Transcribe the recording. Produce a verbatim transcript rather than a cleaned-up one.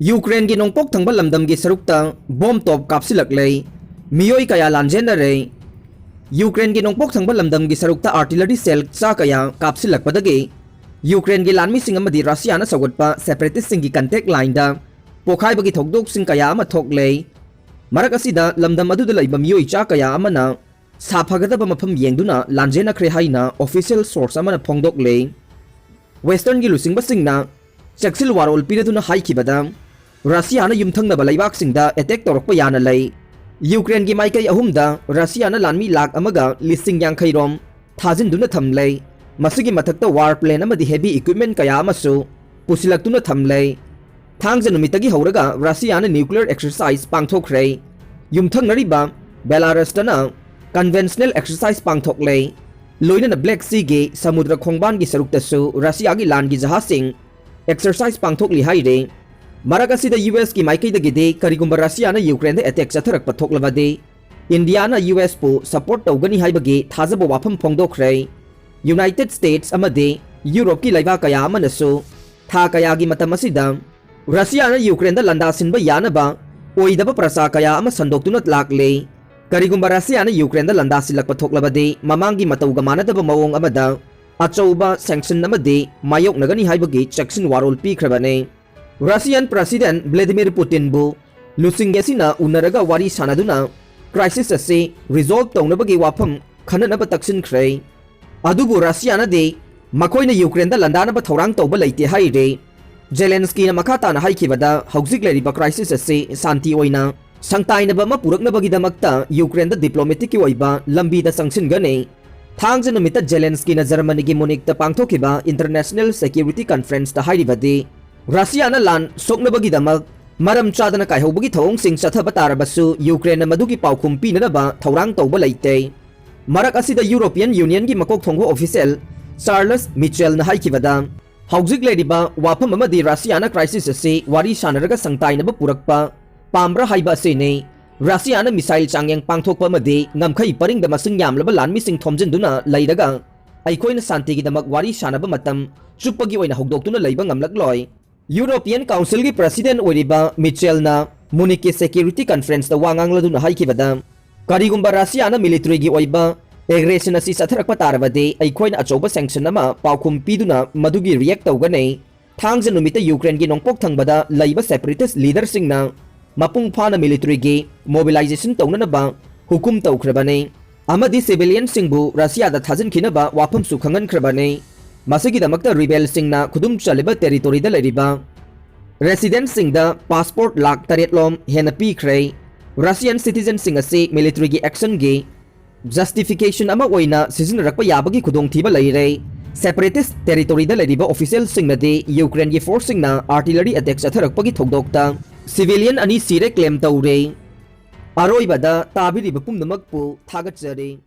ꯌꯨꯀ꯭ꯔꯦꯟꯒꯤ ꯅꯣꯡꯄꯣꯛ ꯊꯪꯕ ꯂꯝꯗꯝꯒꯤ ꯁꯔꯨꯛꯇ ꯕꯣꯝ ꯇꯣꯞ ꯀꯥꯞꯁꯤꯜꯂꯛꯂꯦ꯫ ꯃꯤꯑꯣꯏ ꯀꯌꯥ ꯂꯥꯟꯖꯦꯟꯅꯔꯦ꯫ ꯌꯨꯀ꯭ꯔꯦꯟꯒꯤ ꯅꯣꯡꯄꯣꯛ ꯊꯪꯕ ꯂꯝꯗꯝꯒꯤ ꯁꯔꯨꯛꯇ artillery shell ꯆꯥ ꯀꯌꯥ ꯀꯥꯞꯁꯤꯜꯂꯛꯄꯗꯒꯤ ꯌꯨꯀ꯭ꯔꯦꯟꯒꯤ ꯂꯥꯟꯃꯤꯁꯤꯡ ꯑꯃꯗꯤ ꯔꯁꯤꯌꯥꯅ ꯁꯧꯒꯠꯄ separatistꯁꯤꯡꯒꯤ contact lineꯗ ꯄꯣꯈꯥꯏꯕꯒꯤ ꯊꯧꯗꯣꯛꯁꯤꯡ ꯀꯌꯥ ꯑꯃ ꯊꯣꯛꯂꯦ꯫ ꯃꯔꯛ ꯑꯁꯤꯗ ꯂꯝꯗꯝ ꯑꯗꯨꯗ ꯂꯩꯕ ꯃꯤꯑꯣꯏ ꯆꯥ ꯀꯌꯥ ꯑꯃꯅ ꯁꯥꯐꯒꯗꯕ ꯃꯐꯝ ꯌꯦꯡꯗꯨꯅ ꯂꯥꯟꯖꯦꯟꯅꯈ꯭ꯔꯦ ꯍꯥꯏꯅ official source ꯑꯃꯅ ꯐꯣꯡꯗꯣꯛꯂꯦ꯫ Westernꯒꯤ ꯂꯨꯆꯤꯡꯕꯁꯤꯡꯅ ꯆꯦꯛꯁꯤꯜ ꯋꯥꯔꯣꯜ ꯄꯤꯔꯗꯨꯅ ꯍꯥꯏꯈꯤꯕꯗ, ꯔꯁꯤꯌꯥꯅ ꯌꯨꯝꯊꯪꯅꯕ ꯂꯩꯕꯥꯛꯁꯤꯡꯗ attack ꯇꯧꯔꯛꯄ ꯌꯥꯅ ꯂꯩ꯫ ꯌꯨꯀ꯭ꯔꯦꯟꯒꯤ ꯃꯥꯏꯀꯩ ꯑꯍꯨꯝꯗ ꯔꯁꯤꯌꯥꯅ ꯂꯥꯟꯃꯤ ꯂꯥꯈ ꯑꯃꯒ ꯂꯤꯁꯤꯡ ꯌꯥꯡꯈꯩ ꯔꯣꯝ ꯊꯥꯖꯤꯟꯗꯨꯅ ꯊꯝꯂꯦ꯫ ꯃꯁꯤꯒꯤ ꯃꯊꯛꯇ war plane ꯑꯃꯗꯤ heavy equipment ꯀꯌꯥ ꯑꯃꯁꯨ ꯄꯨꯁꯤꯜꯂꯛꯇꯨꯅ ꯊꯝꯂꯦ꯫ ꯊꯥꯡꯖ ꯅꯨꯃꯤꯠꯇꯒꯤ ꯍꯧꯔꯒ ꯔꯁꯤꯌꯥꯅ nuclear exercise ꯄꯥꯡꯊꯣꯛꯈ꯭ꯔꯦ꯫ ꯌꯨꯝꯊꯪꯅꯔꯤꯕ ꯕꯦꯂꯥꯔꯁꯇꯅ conventional exercise ꯄꯥꯡꯊꯣꯛꯂꯦ꯫ ꯂꯣꯏꯅꯅ Black Seaꯒꯤ ꯁꯃꯨꯗ꯭ꯔ ꯈꯣꯡꯕꯥꯟꯒꯤ ꯁꯔꯨꯛꯇꯁꯨ ꯔꯁꯤꯌꯥꯒꯤ ꯂꯥꯟꯒꯤ ꯖꯍꯥꯖꯁꯤꯡ exercise ꯄꯥꯡꯊꯣꯛꯂꯤ ꯍꯥꯏꯔꯤ꯫ ꯃꯔꯛ ꯑꯁꯤꯗ USꯀꯤ ꯃꯥꯏꯀꯩꯗꯒꯤꯗꯤ ꯀꯔꯤꯒꯨꯝꯕ ꯔꯁꯤꯌꯥꯅ ꯌꯨꯀ꯭ꯔꯦꯟꯗ attack ꯆꯠꯊꯔꯛꯄ ꯊꯣꯛꯂꯕꯗꯤ ꯏꯟꯗꯤꯌꯥꯅ USꯄꯨ support ꯇꯧꯒꯅꯤ ꯍꯥꯏꯕꯒꯤ ꯊꯥꯖꯕ ꯋꯥꯐꯝ ꯐꯣꯡꯗꯣꯛꯈ꯭ꯔꯦ꯫ United States ꯑꯃꯗꯤ ꯌꯨꯔꯣꯞꯀꯤ ꯂꯩꯕꯥꯛ ꯀꯌꯥ ꯑꯃꯅꯁꯨ ꯊꯥ ꯀꯌꯥꯒꯤ ꯃꯇꯝ ꯑꯁꯤꯗ ꯔꯁꯤꯌꯥꯅ ꯌꯨꯀ꯭ꯔꯦꯟꯗ ꯂꯥꯟꯗꯥꯁꯤꯟꯕ ꯌꯥꯅꯕ ꯑꯣꯏꯗꯕ ꯄ꯭ꯔꯆꯥ ꯀꯌꯥ ꯑꯃ ꯁꯟꯗꯣꯛꯇꯨꯅ ꯂꯥꯛꯂꯤ꯫ ꯀꯔꯤꯒꯨꯝꯕ ꯔꯁꯤꯌꯥꯅ ꯌꯨꯀ꯭ꯔꯦꯟꯗ ꯂꯥꯟꯗꯥꯁꯤꯜꯂꯛꯄ ꯊꯣꯛꯂꯕꯗꯤ ꯃꯃꯥꯡꯒꯤ ꯃꯇꯧꯒ ꯃꯥꯟꯅꯗꯕ ꯃꯑꯣꯡ ꯑꯃꯗ ꯑꯆꯧꯕ sanction ꯑꯃꯗꯤ ꯃꯥꯌꯣꯛꯅꯒꯅꯤ ꯍꯥꯏꯕꯒꯤ ꯆꯦꯛꯁꯤꯟ ꯋꯥꯔꯣꯜ ꯄꯤꯈ꯭ꯔꯕꯅꯤ꯫ Russian President Vladimir Putinꯕꯨ ꯂꯨꯆꯤꯡꯒꯦ ꯑꯁꯤꯅ ꯎꯅꯔꯒ ꯋꯥꯔꯤ ꯁꯥꯟꯅꯗꯨꯅ crisis ꯑꯁꯤ resolve ꯇꯧꯅꯕꯒꯤ ꯋꯥꯐꯝ ꯈꯟꯅꯅꯕ ꯇꯛꯁꯤꯟꯈ꯭ꯔꯦ꯫ ꯑꯗꯨꯕꯨ ꯔꯁꯤꯌꯥꯅꯗꯤ ꯃꯈꯣꯏꯅ ꯌꯨꯀ꯭ꯔꯦꯟꯗ ꯂꯥꯟꯗꯥꯅꯕ ꯊꯧꯔꯥꯡ ꯇꯧꯕ ꯂꯩꯇꯦ ꯍꯥꯏꯔꯤ꯫ ꯖꯦꯂꯦꯟꯁꯀꯤꯅ ꯃꯈꯥ ꯇꯥꯅ ꯍꯥꯏꯈꯤꯕꯗ, ꯍꯧꯖꯤꯛ ꯂꯩꯔꯤꯕ crisis ꯑꯁꯤ ꯁꯥꯟꯇꯤ ꯑꯣꯏꯅ ꯁꯪꯇꯥꯏꯅꯕ ꯑꯃ ꯄꯨꯔꯛꯅꯕꯒꯤꯗꯃꯛꯇ ꯌꯨꯀ꯭ꯔꯦꯟꯗ diplomaticꯀꯤ ꯑꯣꯏꯕ ꯂꯝꯕꯤꯗ ꯆꯪꯁꯤꯟꯒꯅꯤ꯫ ꯊꯥꯡꯖ ꯅꯨꯃꯤꯠꯇ ꯖꯦꯂꯦꯟꯁꯀꯤꯅ ꯖꯔꯃꯅꯤꯒꯤ ꯃꯨꯅꯤꯛꯇ ꯄꯥꯡꯊꯣꯛꯈꯤꯕ International Security Conferenceꯇ ꯍꯥꯏꯔꯤꯕꯗꯤ, ꯔꯁꯤꯌꯥꯅ ꯂꯥꯟ ꯁꯣꯛꯅꯕꯒꯤꯗꯃꯛ ꯃꯔꯝ ꯆꯥꯗꯅ ꯀꯥꯏꯍꯧꯕꯒꯤ ꯊꯧꯑꯣꯡꯁꯤꯡ ꯆꯠꯊꯕ ꯇꯥꯔꯕꯁꯨ ꯌꯨꯀ꯭ꯔꯦꯟꯅ ꯃꯗꯨꯒꯤ ꯄꯥꯎꯈꯨꯝ ꯄꯤꯅꯅꯕ ꯊꯧꯔꯥꯡ ꯇꯧꯕ ꯂꯩꯇꯦ꯫ ꯃꯔꯛ ꯑꯁꯤꯗ European Unionꯒꯤ ꯃꯀꯣꯛ ꯊꯣꯡꯕ official Charles Michelꯅ ꯍꯥꯏꯈꯤꯕꯗ, ꯍꯧꯖꯤꯛ ꯂꯩꯔꯤꯕ ꯋꯥꯐꯝ ꯑꯃꯗꯤ ꯔꯁꯤꯌꯥꯅ crisis ꯑꯁꯤ ꯋꯥꯔꯤ ꯁꯥꯟꯅꯔꯒ ꯁꯪꯇꯥꯏꯅꯕ ꯄꯨꯔꯛꯄ ꯄꯥꯝꯕ꯭ꯔꯥ ꯍꯥꯏꯕ ꯑꯁꯤꯅꯤ꯫ ꯔꯁꯤꯌꯥꯅ missile ꯆꯥꯡꯌꯦꯡ ꯄꯥꯡꯊꯣꯛꯄ ꯑꯃꯗꯤ ꯉꯝꯈꯩ ꯄꯔꯤꯡꯗ ꯃꯁꯤꯡ ꯌꯥꯝꯂꯕ ꯂꯥꯟꯃꯤꯁꯤꯡ ꯊꯣꯝꯖꯤꯟꯗꯨꯅ ꯂꯩꯔꯒ ꯑꯩꯈꯣꯏꯅ ꯁꯥꯟꯇꯤꯒꯤꯗꯃꯛ ꯋꯥꯔꯤ ꯁꯥꯟꯅꯕ ꯃꯇꯝ ꯆꯨꯞꯄꯒꯤ ꯑꯣꯏꯅ ꯍꯧꯗꯣꯛꯇꯨꯅ ꯂꯩꯕ ꯉꯝꯂꯛꯂꯣꯏ꯫ European Council ꯒꯤ President ꯑꯣꯏꯔꯤꯕ ꯃꯤꯆꯦꯜꯅ ꯃꯨꯅꯤꯛꯀꯤ Security Conference ꯇ ꯋꯥ ꯉꯥꯡꯂꯗꯨꯅ ꯍꯥꯏꯈꯤꯕꯗ, ꯀꯔꯤꯒꯨꯝꯕ ꯔꯁꯤꯌꯥꯅ military ꯒꯤ ꯑꯣꯏꯕ aggression ꯑꯁꯤ ꯆꯠꯊꯔꯛꯄ ꯇꯥꯔꯕꯗꯤ, ꯑꯩꯈꯣꯏꯅ ꯑꯆꯧꯕ sanction ꯑꯃ ꯄꯥꯎꯈꯨꯝ ꯄꯤꯗꯨꯅ ꯃꯗꯨꯒꯤ react ꯇꯧꯒꯅꯤ꯫ ꯊꯥꯡꯖ ꯅꯨꯃꯤꯠꯇ ꯌꯨꯀ꯭ꯔꯦꯟꯒꯤ ꯅꯣꯡꯄꯣꯛ ꯊꯪꯕꯗ ꯂꯩꯕ separatist leader ꯁꯤꯡꯅ ꯃꯄꯨꯡ ꯐꯥꯅ military ꯒꯤ mobilization ꯇꯧꯅꯅꯕ ꯍꯨꯀꯨꯝ ꯇꯧꯈ꯭ꯔꯕꯅꯤ ꯑꯃꯗꯤ civilian ꯁꯤꯡꯕꯨ ꯔꯁꯤꯌꯥꯗ ꯊꯥꯖꯤꯟꯈꯤꯅꯕ ꯋꯥꯐꯝꯁꯨ ꯈꯪꯍꯟꯈ꯭ꯔꯕꯅꯤ꯫ ꯃꯁꯤꯒꯤꯗꯃꯛꯇ rebel ꯁꯤꯡꯅ ꯈꯨꯗꯨꯝ ꯆꯜꯂꯤꯕ territory ꯗ ꯂꯩꯔꯤꯕ resident ꯁꯤꯡꯗ passport ꯂꯥꯈ ꯇꯔꯦꯠ ꯂꯣꯝ ꯍꯦꯟꯅ ꯄꯤꯈ꯭ꯔꯦ꯫ Russian citizen ꯁꯤꯡ ꯑꯁꯤ military ꯒꯤ action ꯒꯤ justification ꯑꯃ ꯑꯣꯏꯅ ꯁꯤꯖꯤꯟꯅꯔꯛꯄ ꯌꯥꯕꯒꯤ ꯈꯨꯗꯣꯡꯊꯤꯕ ꯂꯩꯔꯦ꯫ Separatist territory ꯗ ꯂꯩꯔꯤꯕ official ꯁꯤꯡꯅꯗꯤ ꯌꯨꯀ꯭ꯔꯦꯟꯒꯤ force ꯁꯤꯡꯅ artillery attack ꯆꯠꯊꯔꯛꯄꯒꯤ ꯊꯧꯗꯣꯛꯇ civilian ꯑꯅꯤ ꯁꯤꯔꯦ claim ꯇꯧꯔꯦ꯫ ꯑꯔꯣꯏꯕꯗ ꯇꯥꯕꯤꯔꯤꯕ ꯄꯨꯝꯅꯃꯛꯄꯨ ꯊꯥꯒꯠꯆꯔꯤ꯫